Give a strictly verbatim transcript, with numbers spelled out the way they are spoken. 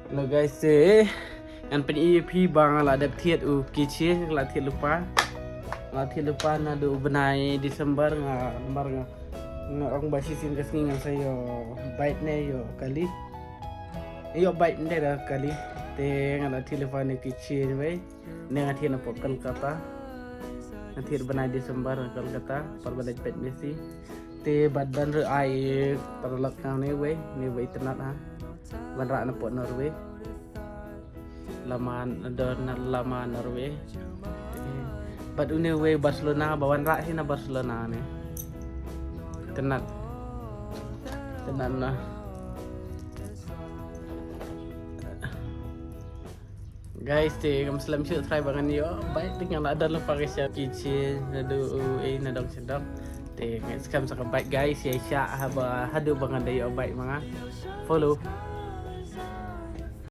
Hello guys, te ngan pyni ïa phi ba nga la dep thied u keychain, nga la thied lypa. Nga la thied lypa naduh u bnai December, nga namar nga nga ong ba shisien ka sngi ngan sa ïoh bike ne ïoh kali. Ïoh bike ne da kali. Te nga la thied lypa ne keychain wei. Ne nga thied napoh Kolkata. Nga thied bnai December Kolkata, par ba leit peit Messi. Te bad ban rah ai para lok na ne wei, ne wei itynnad ha. Ban rah napoh Norway. Lama, don lama Norway. Te bad une wei Barcelona, ba wan rah hi na Barcelona ne. Itynnad. Itynnad na. Guys, te kam slem shuh trai ba ngan ïoh bike, te nga la don lypa ka sha keychain naduh u ei na dong sha dong. Te ngan skhem sa ka bike guys, ïa sha haba haduh ba ngan da ïoh bike ma nga. Follow.